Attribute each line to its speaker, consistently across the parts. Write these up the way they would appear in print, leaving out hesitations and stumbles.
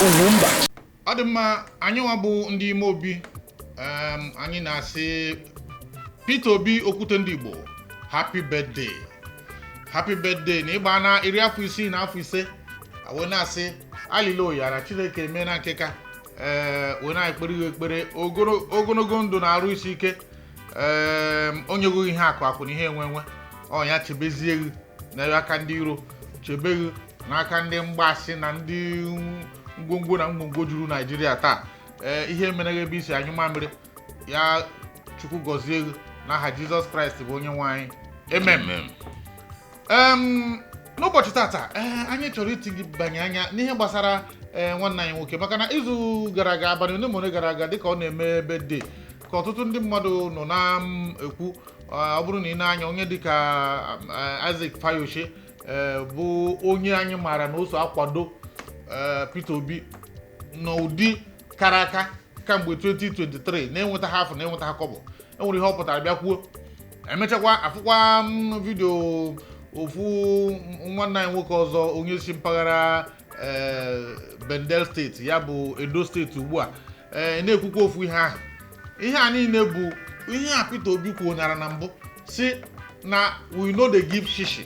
Speaker 1: Ugwumba.
Speaker 2: Ọ dị mma. Anyị nwa bụ ndị ime obi, anyị na-asị Peter Obi, okwute ndị Igbo, happy birthday, happy birthday, na ịgba na 65, wee na-asị aliloya na Chineke eme na nkeka. Ee, wee na-ekpere ya ekpere ogologo ndụ na arụ isi ike. Ee, onye gị ihe akụ akụ na ihe enwe enwe, ọ ya chebezie gị n'aka ndị iro, chebe gị n'aka ndị mgbasị na ndị ngwongwo na ngwongwo juru Naijiria taa. Ee, ihe mere gị ebe isi anyụ mamịrị ya, Chukwu gọzie gị n'aha Jizọs Kraịst bụ onye nwe anyị, amen. N'ụbọchị tata, ee, anyị chọrọ itinye anya n'ihe gbasara, ee, nwanne anyị nwoke, maka na izu gara aga, abalị ole ma ole gara aga, dịka ọ na-eme birthday, ka ọtụtụ ndị mmadụ nọ na-ekwu. Ọ bụrụ na ị na-anya onye dịka Isaac Fayose, bụ onye anyị maara na o so akwado Peter Obi n'ụdị kara aka kamgbe 2023, na-enweta ha afọ, na-enweta ha kọbọ, enwere ihe ọ pụtara bịa kwuo. Emechakwa afụkwa m video ofu nwanne anyị nwoke ọzọ, onye si mpaghara, ee, Bendel Steeti, ya bụ Edo Steeti ugbu a, ee, na-ekwukwa ofu ihe ahụ. Ihe a niile bụ ihe a Peter Obi kwuonyara na mbụ, si na we no dey give shishi.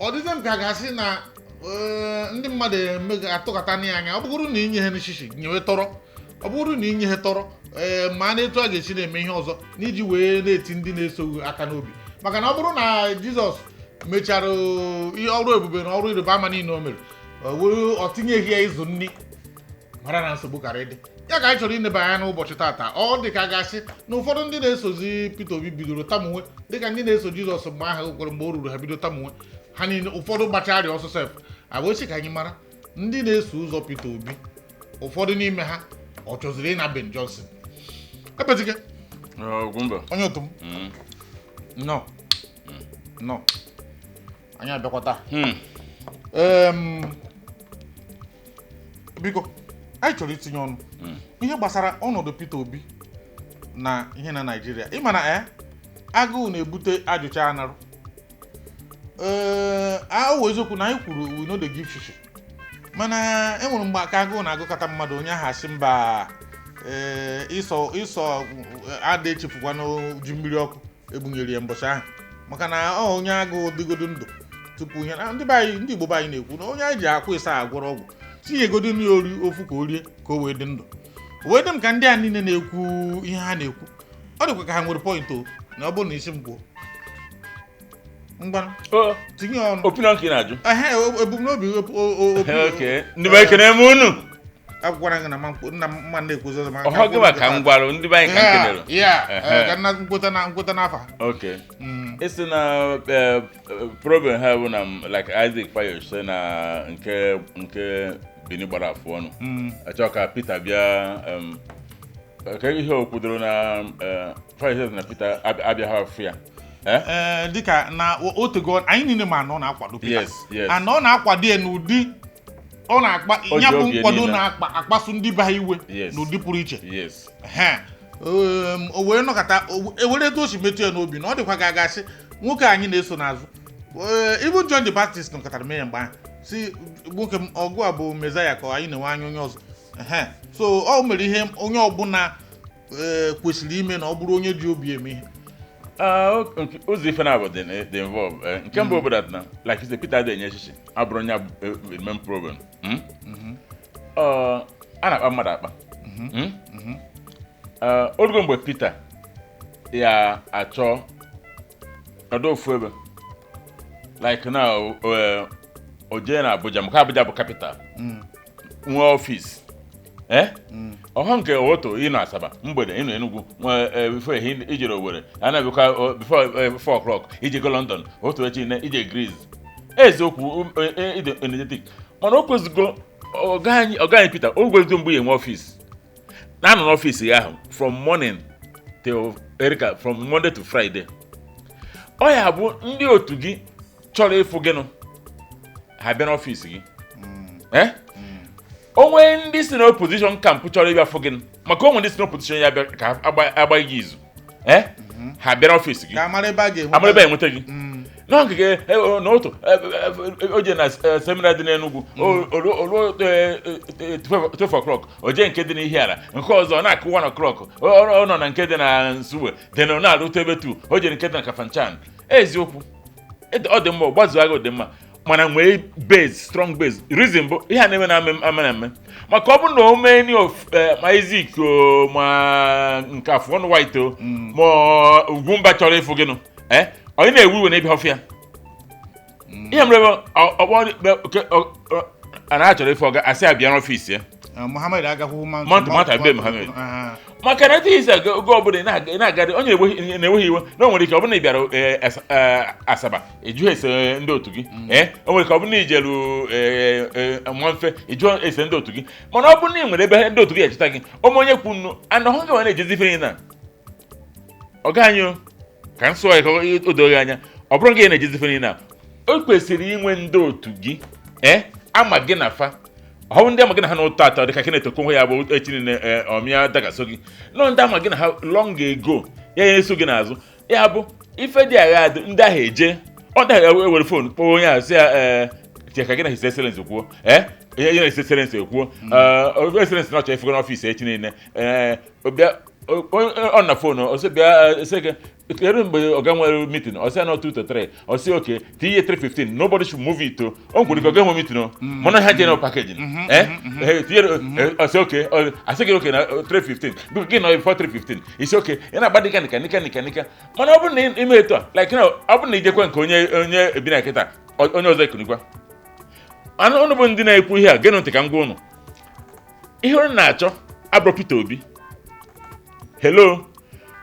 Speaker 2: Ọ dịzie m ka a ga-asị na, ee, ndị mmadụ eme atụkọta ya anya. Ọ bụrụ na inye ha shishi, nyewe tọrọ. Ọ bụrụ na inye ha tọrọ, ee, ma na etu a ga-esi na-eme ihe ọzọ n'iji wee na-eti ndị na-eso aka n'obi, maka na ọ bụrụ na Jizọs mechara ihe ọrụ ebube na ọrụ ịrịba ama niile o mere, o were ọ tinyeghị ya ịzụ nri, mara na nsogbu kara ịdị. Ya ka anyị chọrọ ineba anya n'ụbọchị tata. Ọ dị ka a ga-asị na ụfọdụ ndị na-esozi Peter Obi bidoro tamunwe dịka ndị na-eso Jizọs mgbe ahụ kwere, mgbe o ruru ha bido tamunwe ha niile, ụfọdụ gbacharịa ọsọ sef. Agba ka anyị mara ndị na-eso ụzọ Peter Obi, ụfọdụ n'ime ha ọ chọziri ịna Ben Johnson ebezike.
Speaker 3: Ugwumba.
Speaker 2: Onye otu m, nnọọ, nnọọ, anyị abịakwata. Biko, anyị chọrọ itinye ọnụ ihe gbasara ọnọdụ Peter Obi na ihe na Naịjirịa. Ịma na agụụ na-ebute ajụcha anarụ. Ee, ọ eziokwu na anyị kwuru we no dey give shishi, mana enwere mgbe aka agụụ na-agụkọta mmadụ, onye ahụ asị mba. Ee, ịsọ ịsọ ada echefukwa ji mmiri ọkụ egbunyere ya mbọchị ahụ, maka na ọ onye agụụ dịgodo ndụ tupu ihe na ndị be anyị, ndị Igbo be anyị na-ekwu na onye anyị ji akwụ ịsa agwọrọ ọgwụ, tinyegodo nri ori ofu ka o rie ka o wee dị ndụ, wee dị m ka ndị a niile na-ekwu ihe ha na-ekwu, ọ dịkwa ka ha nwere point o. Na ọ bụrụ na isi m kwuo, ngwanụ, tinye ọnụ.
Speaker 3: Opinion ka ị na-ajụ?
Speaker 2: Ehe, ebumnobi
Speaker 3: Okay. Ndị be, ekene m unu.
Speaker 2: Agwara gị na ma nna m mma na-ekwuzi ọzọ maka
Speaker 3: Ọhọ gị ma ka m gwarụ ndị be anyị ka m kelere.
Speaker 2: Ya.
Speaker 3: Ehe.
Speaker 2: Ka nna nkweta na nkweta n'afa.
Speaker 3: Okay. Isi na problem ha bụ na like Isaac Fayose na nke Benin gbara afụ ọnụ. Achọ ka Peter bịa, ka ihe o kwudoro na Fayose na Peter abịaghị afụ ya. Eh?
Speaker 2: Ee, dịka na otego anyị niile ma na ọ na-akwado Peter.
Speaker 3: Yes.
Speaker 2: And ọ na-akwado ya n'ụdị ọ na-akpa
Speaker 3: O ji
Speaker 2: ya bụ
Speaker 3: obi ya
Speaker 2: nkwado
Speaker 3: niile.
Speaker 2: na-akpa akpasu ndị be ha iwe n'ụdị pụrụ iche. Ehe. O wee nọkọta ewere etu o si metụ ya n'obi na ọ dịkwa ga agasị nwoke anyị na-eso n'azụ. Ee, even John the Baptist nọkọtara mee ya mgbe ahụ, si nwoke m ọgụ a bụ Mezaya ka anyị na-enwe anya onye ọzọ. Ehe. So ọ mere ihe onye ọbụla, ee, kwesịrị ime na ọ bụrụ onye ji obi eme ihe.
Speaker 3: Ah, ụzọ ife na-abụ dị involve. Nke mbụ bụ that na, like you say, Peter adịghị enye echichi abụrụ onye abụ main problem. Ọ, a na-akpa mmadụ akpa. Orugo mgbe Peter ya achọ nọdụ ofu ebe, like now, o jee na Abuja, maka Abuja bụ capital, nwee office, eh, ọha nke oto ịnọ Asaba, mgbede ịnọ Enugu, nwee before ehi ijere Owerri, a na-abịakwa before 4 o'clock ije go London, otu echi ije Greece. Eziokwu, ịdị energetic, mana o kwezigo ọga anyị Peter, o gwezigo mgbe ya enwe office, na-anọ n'office ya ahụ from morning till erika, from Monday to Friday. Ọ ya bụ ndị otu gị chọrọ ịfụ gị nụ, ha bịa n'office gị. Eh, o nwee ndị si na opposition camp chọrọ ịbịa fụ gị, maka onwe ndị si na opposition ya bịa ka agba gị izu, eh, ha bịa n'office gị.
Speaker 2: Ka amara ebe a ga-enweta.
Speaker 3: Amara ebe a enweta gị. Nọ nke n'otu o je na seminar dị n'Enugu, o ruo 12 o'clock, o jee nke dị n'Ihiala, nke ọzọ ọ na-akụ 1 o'clock, ọ nọ na nke dị na Nsugbe dị na ọ na-arute ebe 2, o jere nke dị na Kafanchan. Eziokwu, ọ dị mma, gbazuo agha, dị mma, mana nwee base, strong base. Reason bụ ihe a na-eme na ama na eme, maka ọ bụrụ na o mee any of ma Ezik o, ma nke afụ ọnụ white o, ma Ugwumba chọrọ ịfụ gịnụ, onye na-ewu iwe na-ebi ọfịa ihe mere bụ ọkpọ a na-achọrọ ịfụ ọga, asị abịa n'ọfịs ya.
Speaker 2: Muhammad agakwụkwọ
Speaker 3: Mount Mount abe Muhammad. Maka na isi oge ọbụla ị na-agadị onye na-enweghị iwe na o nwere ike ọ bụrụ na ị bịara Asaba, ịjụ ese ndị otu gị, o nwere ike ọ bụrụ na ijeru Nwamfe, ịjụ ese ndị otu gị, mana ọ bụrụ na ị nwere ebe ndị otu gị echeta gị, ụmụ onye kwu nnu ana ọhụ gị nwa na-ejezi ife niile na ọga anyị o, ka m sụọ ya ka o doo gị anya. Ọ bụrụ gị na-ejezi ife niile a, o kwesịrị inwe ndị otu gị ama gị na fa, ọ bụ ndị ama gị na ha n'ụtọ atọ, dịka Kenneth Okonkwo, ya bụ echi niile ọmịa dagaso gị nọ, ndị ama gị na ha long ago, ya na-eso gị n'azụ, ya bụ ife dị agha dị ndị ahụ eje, ọ ndị ahụ ewere phone kpọọ onye ahụ, sị ya che ka gị na His Excellency kwuo, ihe na His Excellency ekwuo, Excellency na ọchọ ifego n'ọfịs echi niile, bịa ọ na phone, ọ sị bịa, sị gị kedu mgbe ọga nwere meeting, ọ sị ya na 2 to 3, ọ sị okay, tinye 3:15, nobody should move it o. O nwere ike ọga nwe meeting o, mana ha jere packaging, tinye, ọ sị okay, asị gị okay na 3:15, biko gị nọ before 3:15, isi okay, ị na-agba dịka nika nika nika nika. Mana ọ bụrụ na ime etu a, like na ọ bụrụ na ijekwe nke onye onye ebi na kịta, onye ọzọ ekunikwa anụ. Ụnụ bụ ndị na-ekwu ihe a, gịnị ntị ka m gwa ụnụ ihe ụnụ na-achọ abụrụ Peter Obi. Hello,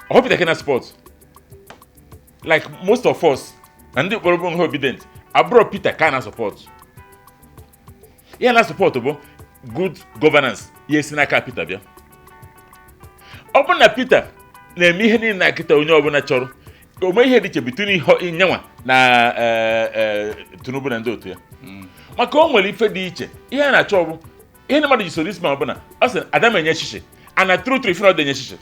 Speaker 3: ọ Peter Kena sport, like most of us na ndị kpọrọ bụ nha obidient, abụrụ Peter ka na support. Ihe na support bụ good governance, ya esi n'aka Peter bịa. Ọ bụrụ na Peter na-eme ihe niile na kịta onye ọbụla chọrọ ome ihe dị iche between ihe nyanwa na Tinubu na ndị otu ya, maka o nwere ife dị iche. Ihe a na-achọ bụ ihe na mmadụ ji soro isi, ma ọbụla ọ sị adam enye chichi ana true true, ife na ọ dị enye chichi,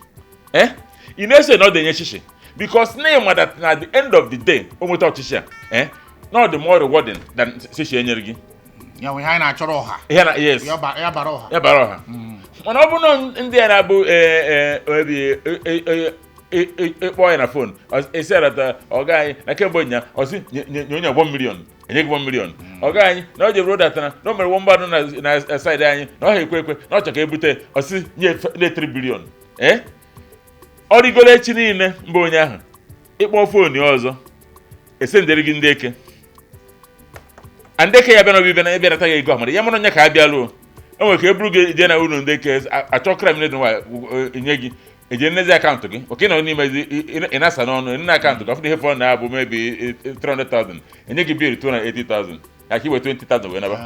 Speaker 3: ị na-eso na ọ dị enye chichi, because na ịma that na at the end of the day o nweta ọchịchị a, na ọ dị more rewarding than chichi enyere gị.
Speaker 2: Ya nwe ihe anyị na-achọrọ ọha.
Speaker 3: Ihe na yes.
Speaker 2: Ya bara ọha.
Speaker 3: Ya bara ọha, mana ọ bụrụ na ndị a na-abụ ebi ịkpọ ya na phone, esi arata ọga anyị na kemgbe ụnya, ọ sị nye onye 1 million, enye gị 1 million. Ọga anyị na ọ jeburu datara na o mere mgbadụ na side anyị na ọ ha ekwe ekwe na ọ chọ ka ebute, ọ sị nye 3 billion. Ọ rigoro echi niile mba onye ahụ, ịkpọ phone ọzọ, esendere gị ndị eke a, ndị eke ya bịa n'obi bịa na ịbịanata gị ego amara ya mara onye ka a bịaluo. E nwere ka e buru gị jee na uru ndị eke achọ crime dị nwa enye gị, eje nnezi akaụntụ gị oke nọ n'ime ị na-asa n'ọnụ nne akaụntụ gị, ọfụna ihe fọrọ na-abụ maybe 300,000, enye gị bill 280,000 ya ka iwe 20,000 wee naba.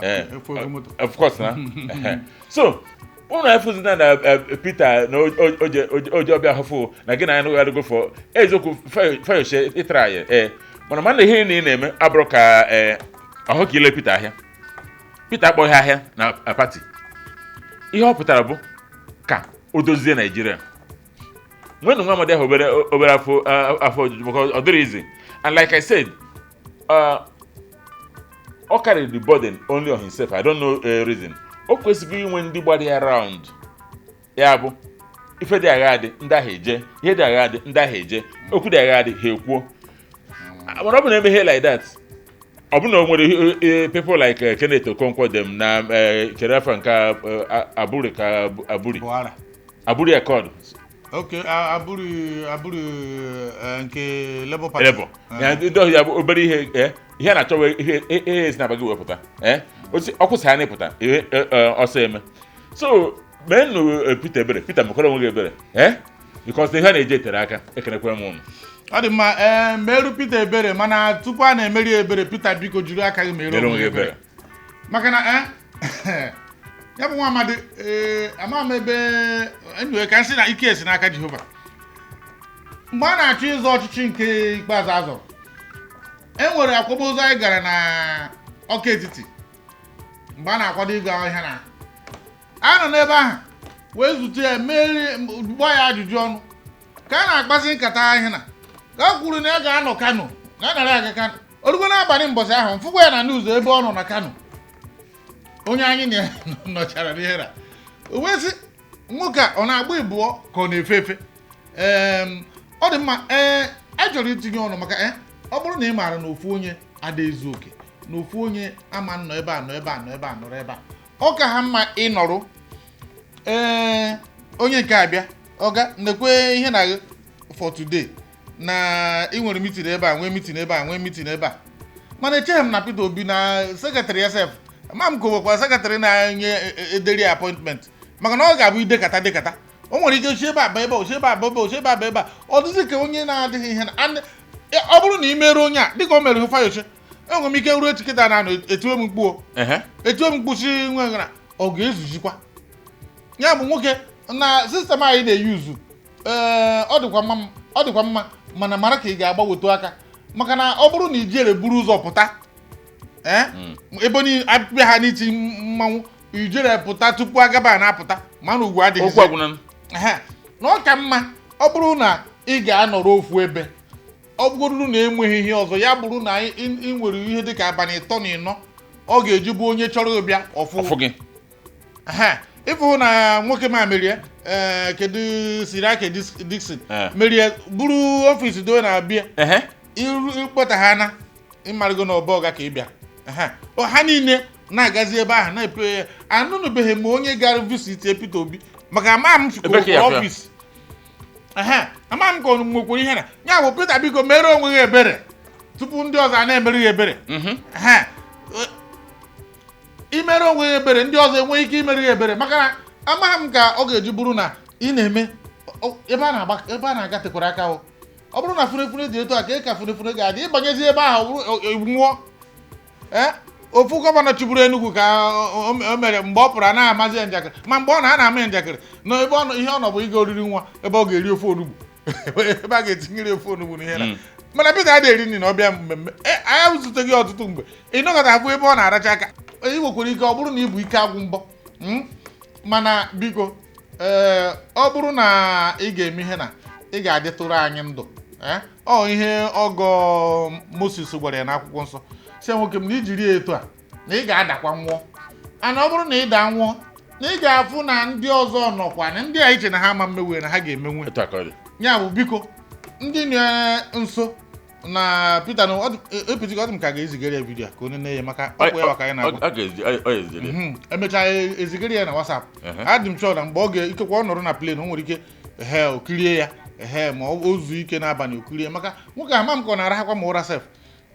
Speaker 2: Efu ego moto.
Speaker 3: Of course na so ụnụ efuzina na Peter na oje ọbịa hụfụ na gị na ya nụgharịgo fọ eziokwu. Fayose ịtara ya, mana ihe niile ị na-eme abụrụ ka ọhụ ka ile Peter ahịa. Peter akpọghị ahịa na party. Ihe ọ pụtara bụ ka o dozie Naijiria. Nwenụ nwa amadi ahụ obere obere afọ afọ ojuju, maka ọ dịrị easy, and like I said, ọ carry the burden only on himself. I don't know reason o kwesịghị inwe ndị gbara ya round, ya bụ ife dị agha dị ndị ahụ eje, ihe dị agha dị ndị ahụ eje, okwu dị agha dị ha ekwuo. Mana ọ bụ na emeghe like that, ọ bụ na o nwere people like Kenneth Okonkwo dem na kere afa nke Aburi ka Aburi.
Speaker 2: Buhari.
Speaker 3: Aburi Accord.
Speaker 2: Ok, Aburi, Aburi nke Labour Party.
Speaker 3: Labour ya, ndị ọzọ ya bụ obere ihe, ihe a na-achọ ihe ihe esi na-aba gị wepụta, ọ kwụsị ha n'ịpụta ihe ọsọ eme. So meenụ Peter ebere. Peter, mekwara onwe gị ebere, because ihe a na-eje tere aka. Ekenekwe m ụnụ.
Speaker 2: Ọ dị mma. Ee, meru Peter ebere, mana tupu a na-emeri ebere, Peter, biko jiri aka gị mere
Speaker 3: mere
Speaker 2: onwe
Speaker 3: onwe gị
Speaker 2: gị
Speaker 3: ebere.
Speaker 2: ebere, maka na ya bụ nwa amadi, ee, ama m ebe enyiwe ka nsị na ike esi n'aka Jehova. Mgbe a na-achọ ịzọ ọchịchị nke ikpeazụ azọrọ, e nwere akwamozu anyị gara na Ọka Etiti mgbe a na-akwado ịga ọhịa na a nọ n'ebe ahụ wee zute ya, meri gbaa ya ajụjụ ọnụ ka a na-akpazi nkata ahịa na ka o kwuru na ya ga-anọ Kano. Na nara aga Kano orugo n'abalị mbọsị ahụ, mfụkwa ya na news ebe ọ nọ na Kano, onye anyị na ya nọchara n'ihe na o wee sị nwoke a ọ na-agba ịbụọ ka ọ na-efe efe. Ọ dị mma. Ee, a chọrọ itinye ọnụ maka ọ bụrụ na ị maara na ofu onye ada ezu oke, na ofu onye ama nọ ebe a, nọ ebe a, nọ ebe a, nọrọ ebe a, ọ ka ha mma ịnọrụ. Ee, onye nke abịa, ọga nekwe ihe na for today na ị nwere meeting ebe a, nwee meeting ebe a, nwee meeting ebe a. Mana echeghị m na Peter Obi na secretary ya sef, ma m ka o nwekwara secretary na-enye ederi appointment, maka na ọ ga-abụ idekata dekata, o nwere ike si ebe a ba ebe a, osi ebe a ba ebe a, osi ebe a ba ebe a, ọ dịzị ka onye na-adịghị ihe na ọ bụrụ na ị mere onye a dịka o mere Fayose, enwere m ike ruo echi kịta na-anọ etiwe m mkpu o. Etiwe m mkpu si nwe na ọ ga-ezuzikwa ya bụ nwoke na system anyị na-eyuzu. Ee, ọ dịkwa mma, ọ dịkwa mma, mana mara ka ị ga-agbanwetu aka, maka na ọ bụrụ na ijere buru ụzọ pụta, ee, ebe niile abịa ha n'iti mmanwụ, ijere pụta tupu agaba na-apụta, mana ugwu adịghịzi.
Speaker 3: Okwu agwụna.
Speaker 2: Ehe, na ọ ka mma ọ bụrụ na ị ga-anọrọ ofu ebe, ọ bụrụ na enweghị ihe ọzọ, ya bụrụ na ị nwere ihe dịka abalị 3 na 4 ọ ga-eji bụ onye chọrọ ịbịa ọfụ.
Speaker 3: Ọfụ gị.
Speaker 2: Ehe, ịfụ na nwoke ma merie, ee, kedu Seriake Dickson merie buru office dowe na abịa iru ịkpọta ha na ịmarịgo na ọba ọga ka ị bịa. Ehe. Ọ, ha niile na-agazi ebe ahụ na-epe. Anụnụbeghị m onye gara visit Peter Obi, maka ama m
Speaker 3: Ebe ka ya afụ ya?
Speaker 2: office. Ehe, ama m ka ọ nwekwara ihe na ya bụ Peter, biko mere onwe gị ebere tupu ndị ọzọ a na-emere gị ebere. Ehe. Imere onwe gị ebere, ndị ọzọ enweghị ike imere gị ebere, maka na amaghị m ka ọ ga-eji bụrụ na ị na-eme ebe a na-agba, ebe a na-agatekwara aka o. Ọ bụrụ na funefune dị etu a ka ị ka funefune ga-adị ịbanyezi ebe ahụ, ọ bụrụ nwụọ. Ee, ofu governor chịburu Enugu ka o mere mgbe ọ pụrụ, a na-amazi ya njakịrị, ma mgbe ọ na a na-ama ya njakịrị na ebe ọ nọ, ihe ọ nọ bụ ịga oriri nwa ebe ọ ga-eri ofe onugbu, ebe a ga-etinyere ofe onugbu na ihe na mana Peter adịghị eri nri na ọbịa mmemme. Anyị zuteghị ọtụtụ mgbe ị nọkọta afụ ebe ọ na-aracha aka. Ị nwekwara ike ọ bụrụ na ị bụ ike agwụ mbọ, Mana biko, ee, ọ bụrụ na ị ga-eme ihe na ị ga-adịtụrụ anyị ndụ, ee, ọ ihe ọgọ Moses gwara ya n'akwụkwọ nsọ, si nwoke m na ijiri ya etu a na ị ga-adakwa nwụọ, ana ọ bụrụ na ị daa nwụọ, na ị ga-afụ na ndị ọzọ nọkwa na ndị a iche na ha ama mmewe na ha ga-emenwe.
Speaker 3: Etu a ka ọ dị.
Speaker 2: Ya bụ, biko, ndị nọ nso na Peter na epiti, ọ dị m ka ga-ezigara ya video a ka onye na ya, maka ọkwa ya maka anyị na-agwa.
Speaker 3: Ọ ga-ezi, ọ ga-ezijere ya.
Speaker 2: Emechaa ezigara ya na WhatsApp. Adị m sure na mgbe ọ ga ikekwe ọ nọrọ na plane, o nwere ike ehe o kirie ya, ehe, ma o zuo ike n'abalị o kirie, maka nwoke ama m ka ọ na-arahakwa ma ụra sef.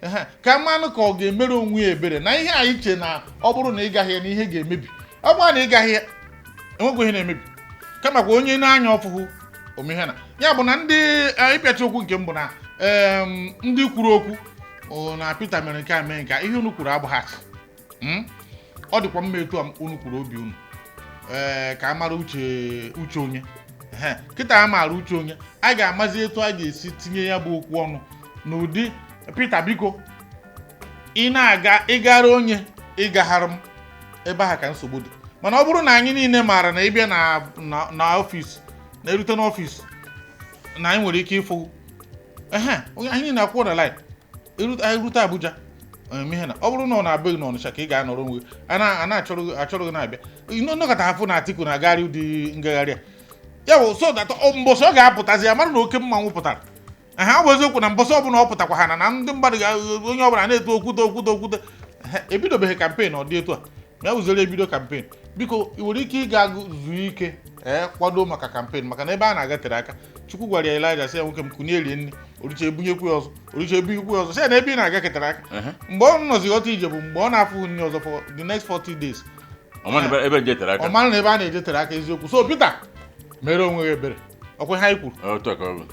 Speaker 2: Ehe, ka mmanụ ka ọ ga-emere onwe ya ebere na ihe anyị che na ọ bụrụ na ị gaghị ya na ihe ga-emebi. Ọ bụrụ na ị gaghị ya, enwekwa ihe na-emebi, kamakwa onye na-anya ọfụhụ omeihe na ya bụ na ndị ịpịachi okwu nke m bụ na ndị kwuru okwu o, na Peter mere nke a, mee nke a, ihe unu kwuru abụghị. Ọ dịkwa mma etu a unu kwuru obi unu, ee, ka a mara uche onye. Ehe, kịta a maara uche onye, a ga-amazi etu a ga-esi tinye ya bụ okwu ọnụ n'ụdị. Peter, biko, ị na-aga ịgara onye ịgagharị m ebe ahụ ka nsogbu dị, mana ọ bụrụ na anyị niile maara na ịbịa na office, na-erute n'office na anyị nwere ike ịfụ, ehe, onye anyị na-akwụ na line anyị rute Abuja eme ihe na ọ bụrụ na ọ na-abụghị n'Ọnịcha ka ị ga-anọrọ onwe gị, a na-achọrọ gị achọrọ gị na-abịa nnọkọta afụ na Atiku na-agagharị ụdị ngagharị a, ya bụ so that mbọsị ọ ga-apụtazi ya mara na oke mmanwụ pụtara. Aha, ọ bụ eziokwu na mbọsị ọbụla ọ pụtakwa ha na ndị mmadụ onye ọbụla na-eto okwute okwute okwute. Ehe, ebidobeghị campaign ọ dị etu a, ma ya wụzere ebido campaign, biko, ị nwere ike ịga zuo ike, ee, kwado maka campaign, maka na ebe a na-aga tere aka. Chukwu gwara ya Elija sị ya, nwoke m, kunie rie nri, oricha ebunyekwu ya ọzọ, oricha ebunyekwu ya ọzọ, sị ya na ebe ị na-aga ketere aka. Mgbe ọ nọzi ghọta ije bụ mgbe ọ na-afụghị nri ọzọ for the next 40 days.
Speaker 3: Ọ ma na ebe nje tere aka.
Speaker 2: Ọ mara na ebe a na-eje tere aka eziokwu. So Peter, mere onwe gị ebere, ọkwa ihe anyị kwuru.
Speaker 3: Otu a ka ọ bụ.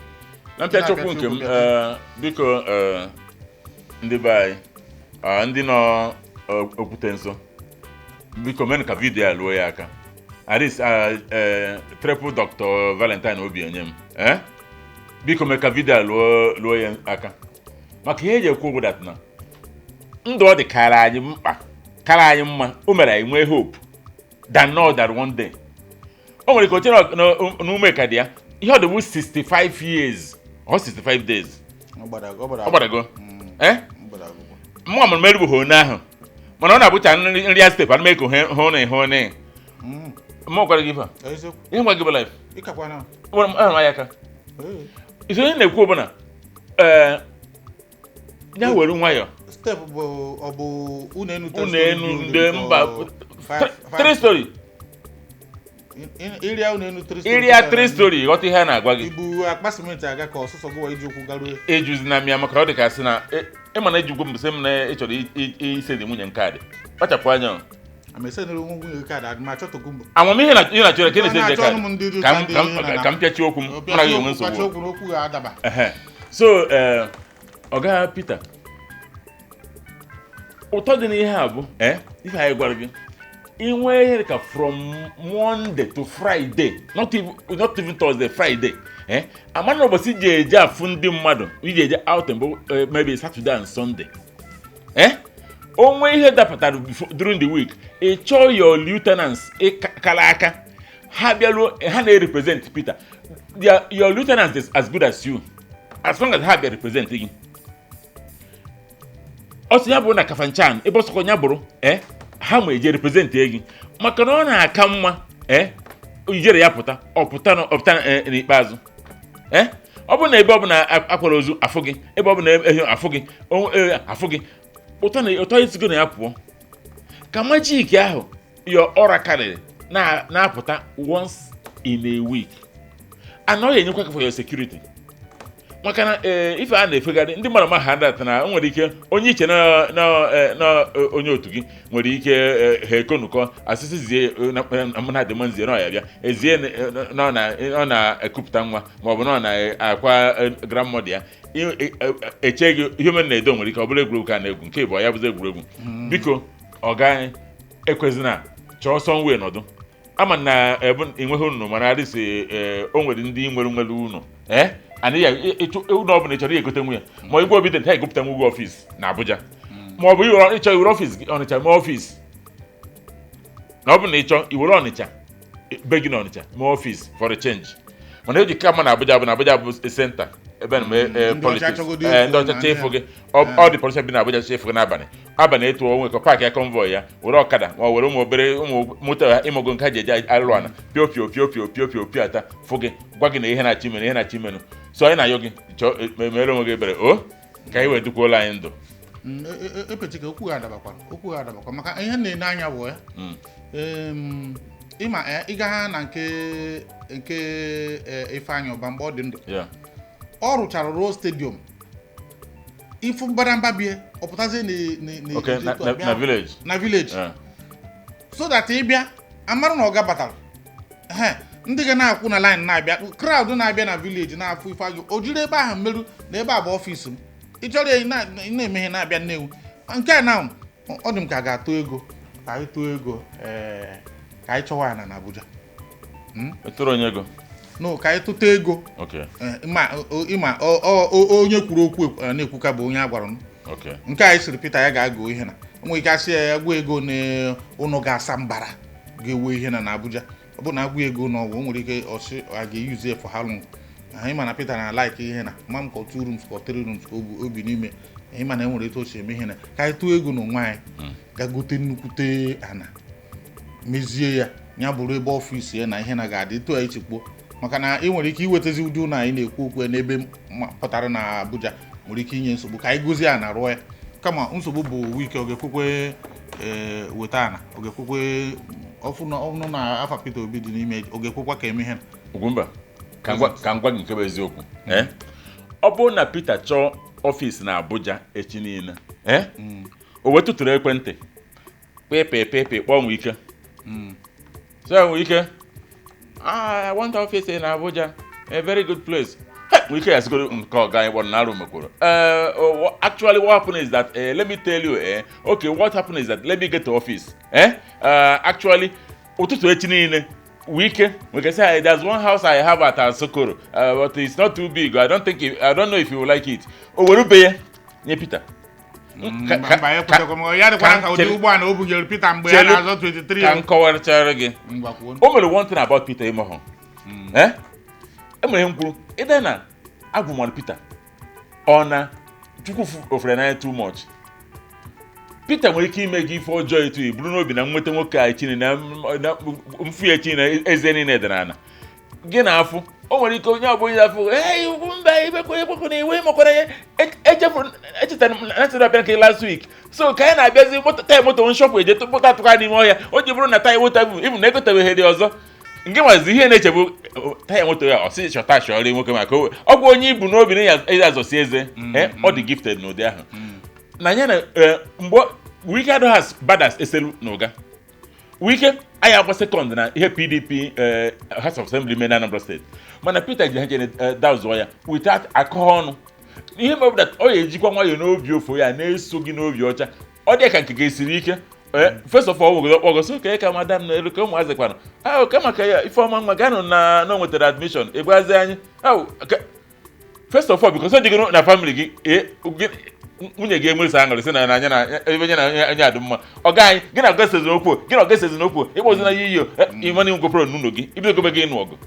Speaker 3: Na mpịachi okwu nke m,
Speaker 2: Na-apịachi okwu.
Speaker 3: Ee, biko, ee, ndị be anyị, ndị nọ okwute nso, biko menụ ka video a luo ya aka. At least triple Dr. Valentine Obi enye m, ee, biko mee ka video a luo ya aka, maka ihe eji ekwu okwu that na ndụ ọ dị kara anyị mkpa, kara anyị mma, o mere anyị nwee hope than not that one day o nwere ike oche na ume ka dị ya. Ihe ọ dị bụ 65 years or 65 days.
Speaker 2: Ọ gbara
Speaker 3: Ọ gbadago. Eh?
Speaker 2: Mgbada akwụkwọ.
Speaker 3: Mụ amụrụ m erugbeghị onye ahụ, mana ọ na-abụcha nri nri ya step ana m eko hụ na ịhụ na mụ gwara gị ife a.
Speaker 2: Eziokwu.
Speaker 3: Ihe ngwa gị bụ life.
Speaker 2: Ịkakwa na.
Speaker 3: Nwere m ahụrụ m anya aka.
Speaker 2: Ee.
Speaker 3: Iso onye na-ekwu ọbụla, ee, ya were nwayọọ.
Speaker 2: Step bụ ọ bụ ụlọ enu
Speaker 3: ụlọ enu ndị mba three story.
Speaker 2: Ịrịa ụlọ enu three story.
Speaker 3: Ịrịa three story, ghọta ihe a na-agwa gị.
Speaker 2: Ibu akpa simenti aga ka ọsụsọ gụwa iji ụkwụ garuo.
Speaker 3: Ejuzi na mịa maka ọ dị ka sị na ịma na ejigwo m sị m na ị chọrọ ise dị nwunye nke a dị kpachapụ anya o.
Speaker 2: Amaesenere nwunye kaadị adịmachọ tokumbo.
Speaker 3: Amamihe na ihe na-achọrọ ka ị na-ese
Speaker 2: Na-achọ
Speaker 3: ndị
Speaker 2: ọnụ m ndị dị
Speaker 3: ka
Speaker 2: ụcha
Speaker 3: m
Speaker 2: ndị
Speaker 3: ka m
Speaker 2: ihe na-
Speaker 3: ka m pịachie okwu m, mụ na gị enwe
Speaker 2: Pịachie
Speaker 3: nsogbu.
Speaker 2: okwu n'okwu ga-adaba.
Speaker 3: Ehe. So ọga Peter, ụtọ dị n'ihe a bụ ihe anyị gwara gị, inwe ihe dị ka from Monday to Friday, not even Thursday, Friday, ama na ụbọchị iji eje afụ ndị mmadụ, iji eje outing bụ maybe Saturday and Sunday. Onwe ihe dapụtara during the week, ị chọọ your lieutenants ịkara aka ha bịaruo, ha na-represent Peter. Your lieutenant is as good as you, as long as ha bịa represent gị. Ọ sị ya bụrụ na Kafanchan ebe ọ sọkọ ya bụrụ, ha ma eje represent gị, maka na ọ na-aka mma ijere ya pụta, ọ pụta n'ikpeazụ. Ọ bụrụ na ebe ọ bụ na akwara ozu afụ gị, ebe ọ bụ na ehi afụ gị, afụ gị ụtọ na ụtọ esigo na ya pụọ, ka majik ahụ your aura karịrị na-apụta once in a week, and ọ ga-enyekwa ka for your security, maka na ife a na-efegharị ndị mmadụ ma ha dat na o nwere ike onye iche na onye otu gị nwere ike ha ekonukọ asịsị zie na dị nzie na ọ ya bịa ezie na ọ na-ekupụta nwa maọbụ na ọ na-akwa grandmother ya eche gị ihe mere na edo nwere ike ọ bụrụ egwuregwu ka a na-egwu nke bụ ya bụzi egwuregwu. Biko ọ gaghị ekwezina, chọọ somewhere nọdụ ama na ebe enweghị unu, mana adịsị o nwere ndị nwere unu anaghị ụlọ ọbụla ị chọrọ egote nwunye ma igwe obi dị ha egopụta nwa ụgwọ office na Abuja, ma ọ bụ ịchọ iwere office gị Ọnịcha mee office, na ọ bụ na ịchọ iwere Ọnịcha be gị na Ọnịcha mee office for a change, mana eji kama na Abuja bụ na Abuja bụ center ebe na
Speaker 2: Ndị ọcha
Speaker 3: politics.
Speaker 2: achọgodo
Speaker 3: Ndị
Speaker 2: ịfụ
Speaker 3: ọcha
Speaker 2: na
Speaker 3: chọ ịfụ gị. Ọ dị politician bi na Abuja chọ ịfụ gị n'abalị abalị, etu onwe ka park ya convoy ya were ọkada ma ọ were ụmụ obere ụmụ moto ha ịmụgo nke ha ji eje alụ ana pio pio pio pio pio pio pio ata fụ gị, gwa gị na ihe na-achị mere, ihe na-achị menụ. So anyị na-ayọ gị, chọọ mere onwe gị ebere o ka anyị wee dukwuola anyị ndụ.
Speaker 2: Epechika okwu ga adabakwara, okwu ga adabakwa, maka ihe na-ene anya bụ ya. Ịma ịga ha na nke Ifeanyị Ụba mgbe ọ dị ndụ, ọ rụchara ruo stadium ifu mbadamba bie, ọ pụtazie
Speaker 3: na village.
Speaker 2: Na village. So that ị bịa amara na ọga batara. Ehe, ndị ga na-akwụ na line na-abịa, crowd na-abịa na village na-afụ Ifeanyị, o jiri ebe ahụ meru na ebe a bụ office m. Ị chọrọ ya, ị na-emeghe na-abịa Nnewi nke a na ọ dị m ka a ga-atụ ego, ka anyị tụọ ego, ka anyị chọwa ya na Abuja.
Speaker 3: Etoro onye ego?
Speaker 2: No, ka anyị tụta ego. Ịma onye kwuru okwu na-ekwuka bụ onye a gwara m. Nke anyị sịrị Peter ya ga-agụ ihe na nwere ike asị ya ya gwa ego na ụnụ ga-asa mbara ga-ewe ihe na Abuja. Ọ bụ na agwa ego n'ọgwụ, o nwere ike ọsị a ga-eyuzu ya for how long? Anyị ma na Peter na like ihe na ma m ka 2 rooms ka 3 rooms ka o bi n'ime. Anyị ma na e nwere etu o si eme ihe na ka anyị tụọ ego n'onwe anyị ga gote nnukwute ana mezie ya, ya bụrụ ebe office ya na ihe na ga-adị etu anyị chekpuo, maka na ị nwere ike iwetazi ụdị ụlọ anyị na-ekwu okwu ya n'ebe pụtara na Abuja nwere ike inye nsogbu. Ka anyị gozie ana rụọ ya, kama nsogbu bụ Wike ọ ga-ekwekwe weta ana, ọ ga-ekwekwe ọfụnụ na afa Peter Obi dị n'ime, ọ ga-ekwekwa ka eme ihe na
Speaker 3: Ugwumba, ka m gwa gị nke bụ eziokwu. Ọ bụrụ na Peter chọọ office na Abuja echi niile, o wee tụtụrụ ekwentị pịpịpịpị kpọọ Wike, so Wike, "Ah, I want office in Abuja, a very good place." Hey, Wike ya sigoro nke ọga anyị kpọrọ na arụ mekwuru. Actually what happened is that let me tell you, okay, what happened is that let me get to office. Actually ụtụtụ echi niile Wike we can say there's one house I have at Asokoro, but it's not too big. I don't think I don't know if you will like it. O were be ya nye Peter.
Speaker 2: Mba, ya kwetekwa m, ya dịkwara ka ụdị ụgbọala o bunyere Peter mgbe ya na-azọ 23.
Speaker 3: Ka m kọwarachara gị.
Speaker 2: Ngwa, kwuo.
Speaker 3: O mere one thing about Peter ịmahụ, e nwere ihe m kwuru ịda na agwụ mara Peter ọ na Chukwu ofere n'anya too much. Peter nwere ike ime gị ife ọjọọ etu i buru n'obi na nweta nwoke a chine na mfu ya chine eze niile dị n'ala gị na-afụ. O nwere ike onye ọbụla ya afụ, "Hey, ugwu mba, ibekwe ekwekwe na iwe makwara ya." Echefuru, echetara m na nchere abịa nke last week, so ka anyị na-abịazi moto, taya moto nshọpụ eje moto atụka n'ime ọhịa. O ji bụrụ na taya moto bụ ibu na egotebeghị ọzọ nke nwazi ihe na-echegbu taya moto ya, ọ sị chọta chọrọ nwoke maka ọ bụ onye ibu n'obi na ya azọsi eze. Ọ dị gifted n'ụdị ahụ na ya na mgbe Wike adịghị as bad as Eselu na Ụga. Wike anyị agba second na ihe PDP House of Assembly mee na Anambra Steeti, mana Peter ji ha jere dazụọ ya without akọ ọnụ. Ihe mere bụ that ọ ga-ejikwa nwayọọ n'obi ofu ya na-eso gị n'obi ọcha. Ọ dị ka nke ga-esiri ike. First of all, nwere ọgọsị ka ka madam na elu ka ụmụazị kwanụ ahụ ka maka ya Ifeọma nwa ganụ na o nwetara admission ịgwazi anyị ahụ. First of all, because ọ dịgoro na family gị, nwunye gị enwesa aṅụrị sị na anya na ebe nye na onye adị mma. Ọga anyị gị na ọga sezi okwu, gị na ọga sezi n'okwu ịkpọzi na ya iyo ịmana ngwepụrụ n'ụlọ gị ibidogobe gị ịnụ ọgụ.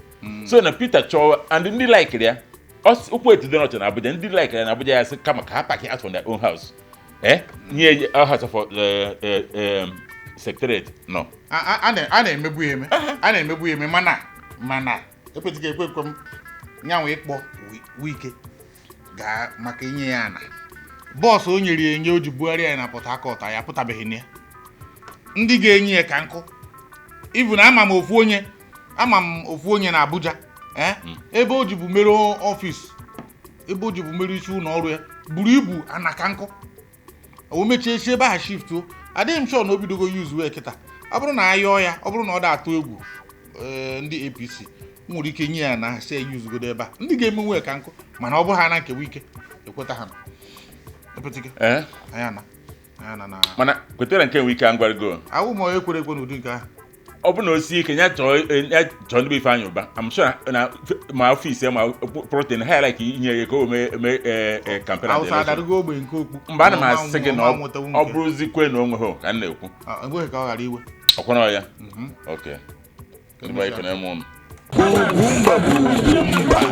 Speaker 3: So na Peter chọọ and ndị likere ya okwu etudo n'ọcha na Abuja, ndị likere ya na Abuja ya sị kama ka ha pack out from their own house, nye house of secretariat nọ.
Speaker 2: A na-emegbu ya eme, a na-emegbu ya eme, mana ekwetịghị ekwe ekwe m nyanwa ịkpọ Wike gaa maka inye ya ana bọọsụ o nyere ya enye o ji bugharịa ya na Port Harcourt. Ya apụtabeghị na ya ndị ga-enye ya ka nkụ. Even ama m ofu onye, ama m ofu onye na Abuja, ebe o ji bụ mere ọfịs, ebe o ji bụ mere isi ụlọ ọrụ ya buru ibu ana ka nkụ. O mechie esi ebe ahụ shift o. Adịghị m sure na o bidogo use wee kịta. Ọ bụrụ na a yọọ ya, ọ bụrụ na ọ da-atụ egwu, ndị APC nwere ike nye ya na si ya usegodo ebe a ndị ga-emenwe ka nkụ, mana ọ bụrụ ha na nke Wike ekweta ha epetike. Anyị ana anyị ana na
Speaker 3: Mana kwetere nke Wike a ngwargo.
Speaker 2: Awụ m onye kwere ekwe n'ụdị nke ahụ.
Speaker 3: Ọ bụ na o sie ike, ya chọọ ndị be Ifeanyị Ụba. I'm sure na ma ọfịs ya ma protein ha ya like inye ya ka o mee mee campaign and
Speaker 2: Awụsa
Speaker 3: election.
Speaker 2: adarugo ogbe nke okpu.
Speaker 3: Mgbe ana m asị gị na
Speaker 2: ọma
Speaker 3: ọ
Speaker 2: nwetawu
Speaker 3: ọ
Speaker 2: nke.
Speaker 3: bụrụzikwe na o nweghị ka m na-ekwu.
Speaker 2: Ah, enweghị ka ọ ghara iwe.
Speaker 3: Ọkwana ya. Ok, ndị be anyị, kene m ụnụ.
Speaker 1: Ugwumba bụ Ugwumba.